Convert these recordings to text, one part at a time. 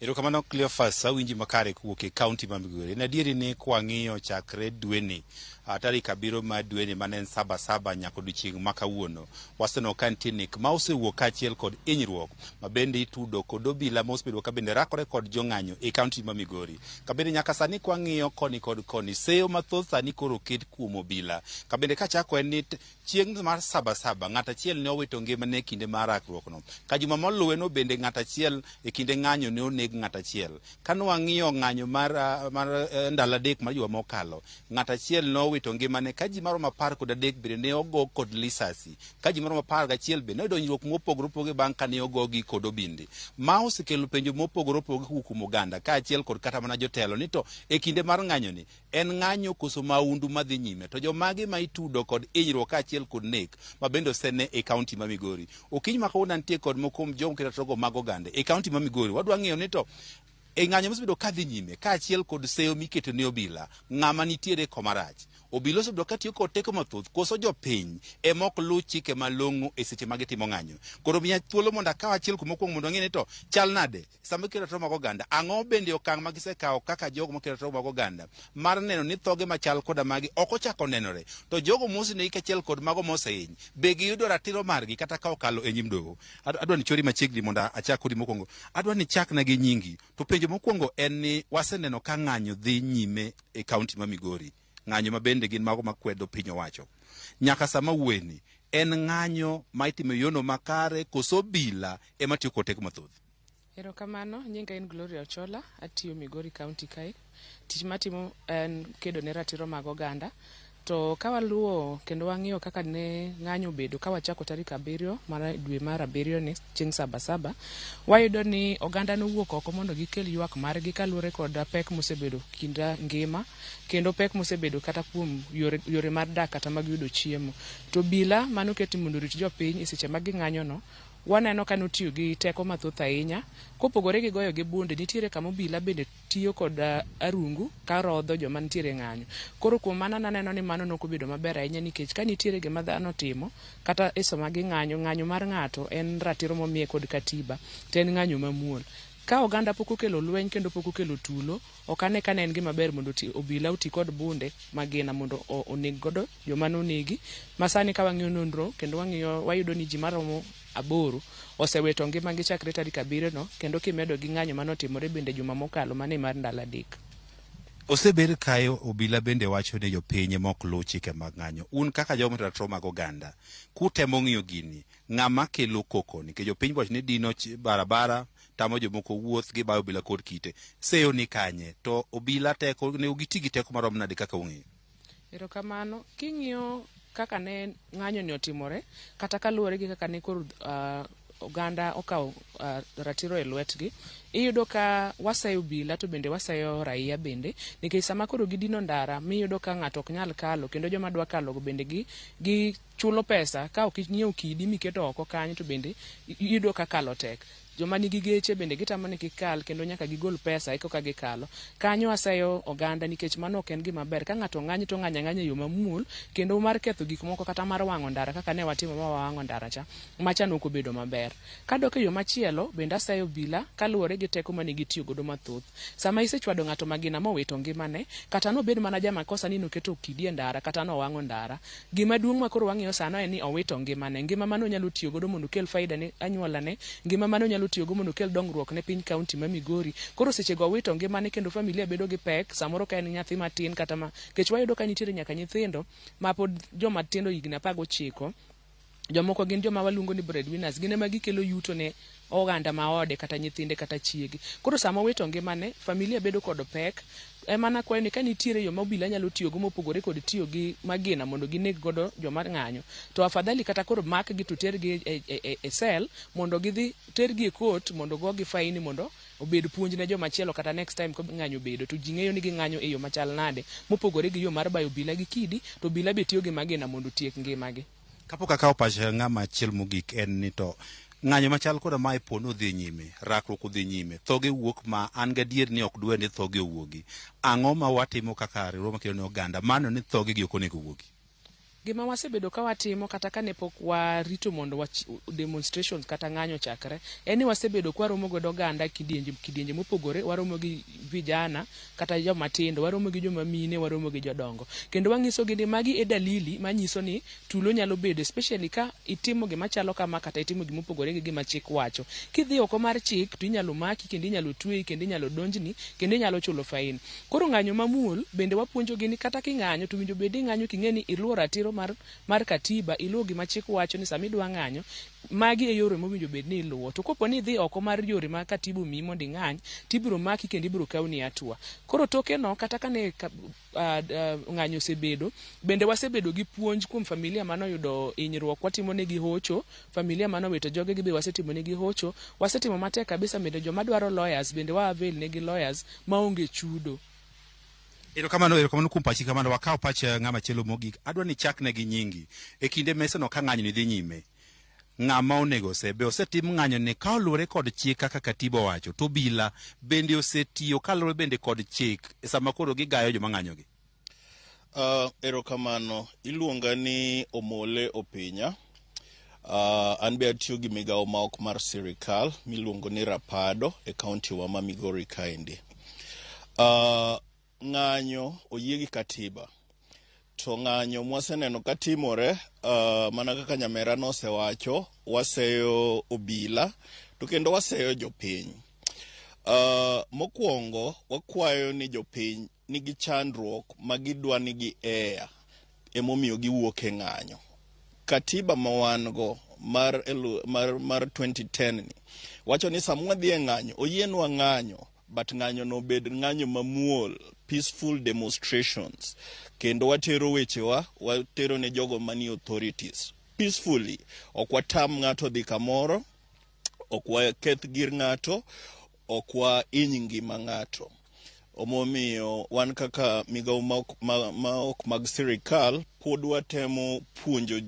Erokamano Cleophas, awinji makare kowuok e kaunti ma Migori. En adieri ni kwang'iyo chakre dweni tarik abiriyo mar dweni mane en saba saba nyaka odiochieng' ma kawuono, waseneno ka nitie nek ma osewuok kaachiel kod hinyruok ma bende itudo kod obila ma osebedo ka bende rakore kod jong'anyo e kaunti ma Migori. Kabende nyaka sani kwang'iyo koni kod koni, seyo mathoth sani koro oket kuom obila. Kabende kachako en ni Chieng' mar saba saba, ng'at achiel ne owito ngimane e kinde mar rakruokno. Ka juma moluwe no bende ng'at achiel e kinde ng'anyo ne oneg ng'at achiel. Ka nwang'iyo ng'anyo mar, mar ndalo adek mar juma mokalo, ng'at achiel ne owito ngimane ka ji maromo 13 bende ne ogo kod lisasi. Ka ji maromo 11 bende ne oyudo hinyruok mopogore opogore bang' ka ne ogogi kod obinde. Ma osekelo penjo mopogore opogore kowuok kuom oganda kaachiel kod kata mana jotelo ni to e kinde mar ng'anyoni En ng'anyo koso maundu madhi nyime? To jomage ma itudo kod hinyruok kaachiel kod nek ma bende osene e kaunti ma Migori? Okinyi ma kawuono antie kod moko kuom jogo keto rogo mag oganda e kaunti ma Migori. Wadwa ng'eyo ni to e ng'anyo mosebedo kadhi nyime kaachiel kod seyo miketo ne obila, ng'ama nitiere koma rach? Obila osebedo katiyo kod teko mathoth koso jopiny ema ok luw chike malong'o e seche ma gitimo ng'anyo? Koro miya thuolo mondo akaw achiel kuom mokwongo mondo wang'e ni to chal nade Sama iketo ratiro mag oganda, ang'o bende okang' ma gisekawo kaka jogo maketo ratiro mag oganda mar neno ni thoge machal koda magi ok ochako nenore, to jogo mosenegi kaachiel kod mago mosehiny be giyudo ratiro margi kata ka okalo e nyim doho? Adwa ni chori machiegni mondo achak kodi mokwongo. Adwa ni ichakna gi nyingi. To penjo mokwongo en ni waseneno ka ng'anyo dhi nyime e kaunti ma Migori, ng'anyo ma bende gin mago makwedo piny owacho. Nyaka sama wuoyeni, en ng'anyo ma itimo e yono makare koso obila ema tiyo kod teko mathoth? Erokamano, nyinga en Gloria Ochola, atiyo Migori County kae. Tich matimo en kedo ne ratiro mag oganda. To ka waluwo kendo wang'iyo kaka ne ng'anyo obedo ka wachako tarik abiriyo mar dwe mar abiriyo ni chieng' saba saba, wayudo ni oganda nowuok oko mondo gikel ywak margi kaluwore kod pek mosebedo kind ngima kendo pek mosebedo kata kuom yore, yore mar dak kata mag yudo chiemo. To obila manoketi mondo orit jopiny e seche ma ging'anyo no, Waneno ka notiyo gi teko mathoth ahinya. Kopogore gi goyo gi bunde, nitiere kama obila bende tiyo kod arungu ka rodho joma nitiere e ng'anyo. Koro kuom mano an aneno ni mano nok obedo maber ahinya nikech ka nitiere gima dhano otimo kata e sama ging'anyo, ng'anyo mar ng'ato en ratiro momiye kod katiba to en ng'anyo mamuol. Ka oganda pok okelo lweny kendo pok okelo tulo, ok ane ka ne en gima ber mondo obila oti kod bunde magina mondo oneg godo joma nonegi. Ma sani ka wang'iyo nonro kendo wang'iyo wayudo ni ji maromo aboro osewito ngimagi chakre tarik abiriyo no kendo kimedo gi ng'anyo mane otimore bende juma mokalo mane mar ndalo adek. Osebed kae obila bende wacho ni jopiny ema ok luw chike mag ng'anyo. Un kaka jogo ratiro mag oganda, kutemo ng'iyo gini, ng'ama kelo koko? Nikech jopiny wacho ni dino barabara, tamo jomoko wuoth, gibayo obila kod kite. Seyo ni kanye? To obila teko, onego giti gi teko marom nade kaka ung'eyo? Erokamano. King'iyo kaka ne ng'anyo ni otimore, kata kaluwore gi kaka ne koro oganda okawo ratiro e lwetgi, iyudo ka waseyo obila to bende waseyo raia bende, nikech sama koro gidino ndara miyudo ka ng'ato ok nyal kalo kendo joma dwa kalo go bende gi gichulo pesa ka ok inyiewo kidi miketo oko kanyo to bende iyudo ka kalo tek. Joma nigi geche bende gitamo ni kik kal kendo nyaka gigol pesa eka gikalo. Kanyo aseyo oganda nikech mano ok en gima ber. Ka ng'ato ng'anyo to ong'anyo ang'anya e yo mamuol kendo mar ketho gik moko kata mar wang'o ndara kaka ne watimo ma wawang'o ndara cha, macha ne ok obedo maber. Kadok e yo machielo bende aseyo obila kaluwore gi teko mane gitiyo godo mathoth. Sama isechwado ng'ato magina mowito ngimane, kata nobed mana jamakosa ni noketo kidi e ndara kata nowang'o ndara, Gima duong' ma koro wang'iyo sano en ni owito ngimane. Ngima mane onyalo tiyo godo mondo okel faida ne anyuolane, ngima mane onyalo tiyo go mondo okel dongruok ne piny kaunti ma Migori. Koro seche go owito ngimane kendo familia bedo gi pek, samoro ka en nyathi matin kata ma, nikech wayudo ka nitiere nyaka nyithindo ma pod joma tindo higni 19, jomoko gin joma waluongo ni breadwinners, gin ema gikelo yuto ne oganda ma ode kata nyithinde kata chiege. Koro sama owito ngimane, familia bedo kod pek. Ema nakwayo ni ka nitiere yo ma obila nyalo tiyogo mopogore kod tiyo gi magina mondo gineg godo joma ng'anyo, to afadhali kata koro makgi to tergi e cell mondo gidhi tergi e court mondo gogi faini mondo obed puonj ne joma chielo kata next time ka ng'anyo obedo to ji ng'eyo ni ging'anyo e yo machal nade mopogore gi yo mar bayo obila gi kidi to obila be tiyo gi magina mondo otiek ngimagi. Kapok akawo pach ng'ama achiel mogik en ni to ng'anyo machal koda mae po ni odhi nyime, rakruok odhi nyime, thoge wuok ma an gadier ni ok dwe ni thoge owuogi. Ang'o ma watimo kaka riwruok makedo ne oganda mano ni thoge gi ok onego owuogi? Gima wasebedo ka watimo kata kane pok warito mondo demonstrations kata ng'anyo chakre, en ni wasebedo kwaromo godo oganda kidienje kidienje mopogore. Waromo gi vijana kata joma tindo, waromo gi joma mine, waromo gi jodongo, kendo wang'isogi ni magi e dalili manyiso ni tulo nyalo bedo, especially ka itimo gima chalo kama kata itimo gima opogore gi gima chik wacho. Kidhi oko mar chik to inyalo maki, kendo inyalo tweyi, kendo inyalo donjni, kendo inyalo chulo fain. Koro ng'anyo mamuol bende wapuonjogi ni kata king'anyo to winjo bed ni ing'anyo king'e ni iluwo ratiro mar katiba, iluwo gima chik wacho ni sama idwa ng'anyo, magi e yore mowinjo bed ni iluwo. To kopo ni idhi oko mar yore ma katiba omiyi mondo ing'any, tibiro maki kendo ibiro kawni hatua. Koro toke no, kata kane ng'anyo osebedo, bende wasebedo gi puonj kuom familia manoyudo hinyruok, watimo negi hocho. Familia manowito jogegi be wasetimo negi hocho. Wasetimo matek kabisa. Bende joma dwaro lawyers bende wa avail negi lawyers maonge chudo. Erokamano, erokamano kuom pachi. Kamano wakaw pach ng'ama chielo mogik. Adwa ni chakne gi nyingi. E kinde meseno ka ng'anyo ni dhi nyime, ng'ama onego ose be osetim ng'anyo ni ka oluwore kod chik kaka katiba owacho, to obila bende osetiyo kaluwore bende kod chik e sama koro gigayo joma ng'anyogi? Erokamano. Iluonga ni Omole Opinya. An be atiyo gi migawo ma ok mar sirikal miluongo ni Rapado e kaunti wa ma Migori kaendi. Ng'anyo oyie gi katiba. To ng'anyo mwaseneno katimore, mana kaka nyamera nosewacho, waseyo obila to kendo waseyo jopiny. Mokwongo wakwayo ni jopiny nigi chandruok ma gidwa ni gi air, emomiyo giwuok e ng'anyo. Katiba ma wan go mar 2010 ni wacho ni sama wadhi e ng'anyo, oyienwa ng'anyo, but ng'anyo no bed ng'anyo mamuol, peaceful demonstrations, kendo watero wechewa, watero ne jogo manie authorities peacefully. Ok watam ng'ato dhi kamoro, ok waketh gir ng'ato, ok wahiny ngima ng'ato. Omomiyo wan kaka migawo ma ok mag sirikal pod watemo puonjo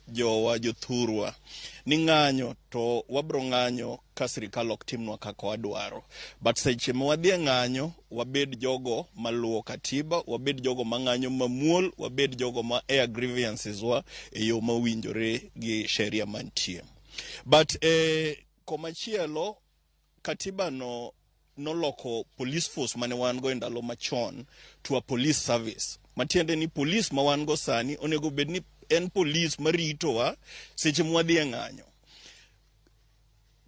jowa jothurwa ni ng'anyo to wabro ng'anyo ka sirikal ok timnwa kaka wadwaro, but seche ma wadhi e ng'anyo, wabed jogo maluwo katiba, wabed jogo mang'anyo mamuol, wabed jogo ma air grievances wa e yo mowinjore gi sheria mantie. But komachielo, katiba no noloko police force mane wan go e ndalo machon to a police service, matiende ni police ma wan go sani onego bed ni en police maritowa seche mwadhi e ng'anyo.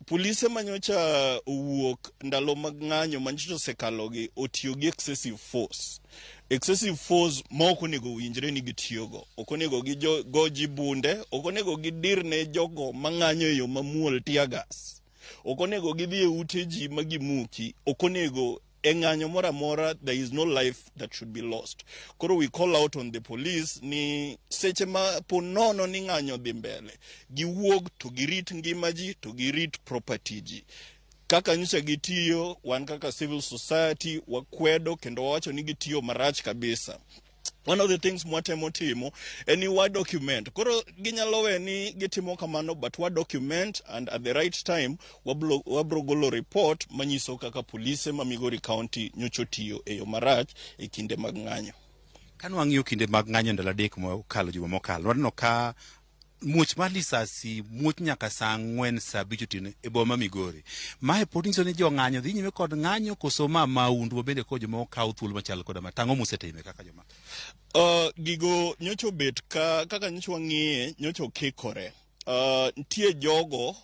Polise manyocha owuok ndalo mag ng'anyo manyocha osekalogi otiyo gi excessive force, excessive force ma ok onego winjre ni gitiyogo. Ok onego gigo ji bunde, ok onego gidir ne jogo mang'anyo e yo mamuol tear gas, ok onego gidhi e ute ji ma gimuki, ok onego e ng'anyo moro amora. There is no life that should be lost. Koro we call out on the police ni seche ma po nono ni ng'anyo dhi mbele, giwuog to girit ngima ji to girit property ji kaka nyocha gitiyo. Wan kaka civil society wakwedo kendo wawacho ni gitiyo marach kabisa. One of the things mwatemo timo en ni wa document. Koro ginyalo we ni gitimo kamano, but wa document and at the right time wabro golo report manyiso kaka polise ma Migori County nyocha otiyo e yo marach e kinde mag ng'anyo. Ka nwang'iyo kinde mag ng'anyo ndalo 3 mokalo, juma mokalo, waneno ka muoch mar lisasi muoch nyaka saa 4, saa 5 otieno e boma ma Migori. Mae pod nyiso ni jong'anyo dhi nyime kod ng'anyo, koso ma maundu ma bende koro joma okawo thuolo machal koda ma tang'o musetime kaka joma? Gigo nyocha obet ka kaka nyocha wang'iye, nyocha okikore. Nitie jogo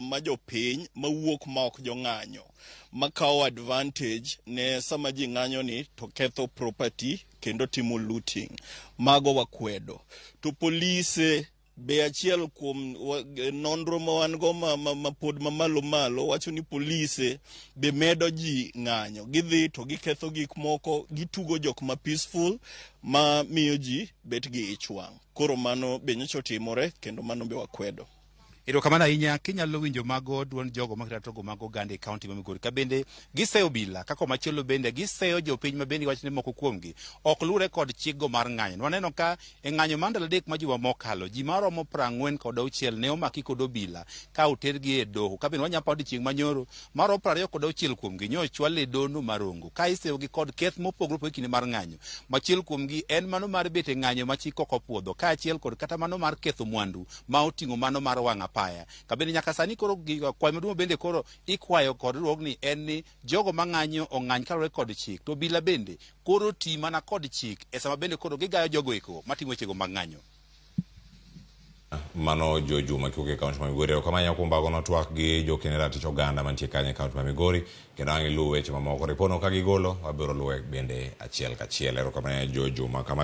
ma jopiny mawuok ma ok jong'anyo makawo advantage ne sama ji ng'anyo ni to ketho property kendo timo looting. Mago wakwedo. To polise be, achiel kuom nonro ma wan go ma pod mamalo malo wacho ni polise be medo ji ng'anyo. Gidhi to giketho gik moko, gitugo jok ma peaceful ma miyo ji bet gi ich wang'. Koro mano be nyocha otimore kendo mano be wakwedo. Erokamano ahinya kinyalo winjo mago duond jogo makiratogo mag oganda e kaunti ma Migori ka bende giseyo obila kaka machielo bende giseyo jopiny ma bende giwacho ni moko kuomgi ok lure kod chikgo mar ng'anyo. Waneno ka e ng'anyo mar ndalo 3 ma juma mokalo ji maromo 46 ne omaki kod obila ka otergi e doho ka bende wanyalo paro odiechieng' manyoro maromo 26 kuomgi nyo ochwal e dono marongo ka iseyogi kod keth mopogore opogore kinde mar ng'anyo. Machiel kuomgi en mano mar bet e ng'anyo ma chik ok opuodho kaachiel kod kata mano mar ketho mwandu ma oting'o mano mar wang' apaya. Ka bende nyaka sani koro kwayo maduong' bende koro ikwayo kod riwruogni en ni jogo mang'anyo ong'any kaluwore kod chik to obila bende koro ti mana kod chik e sama bende koro gigayo jogo eko matimo wechego mag ng'anyo. Mano Jo Juma kiwuok e kaunti ma Migori. Erokamano kuom bagono twak gi jokene ratich oganda mantie kanyo e kaunti ma Migori kendo ang' iluw weche mamoko. Ripono ka gigolo wabiro luwe bende achiel kachiel. Erokamano Jo Juma. Kama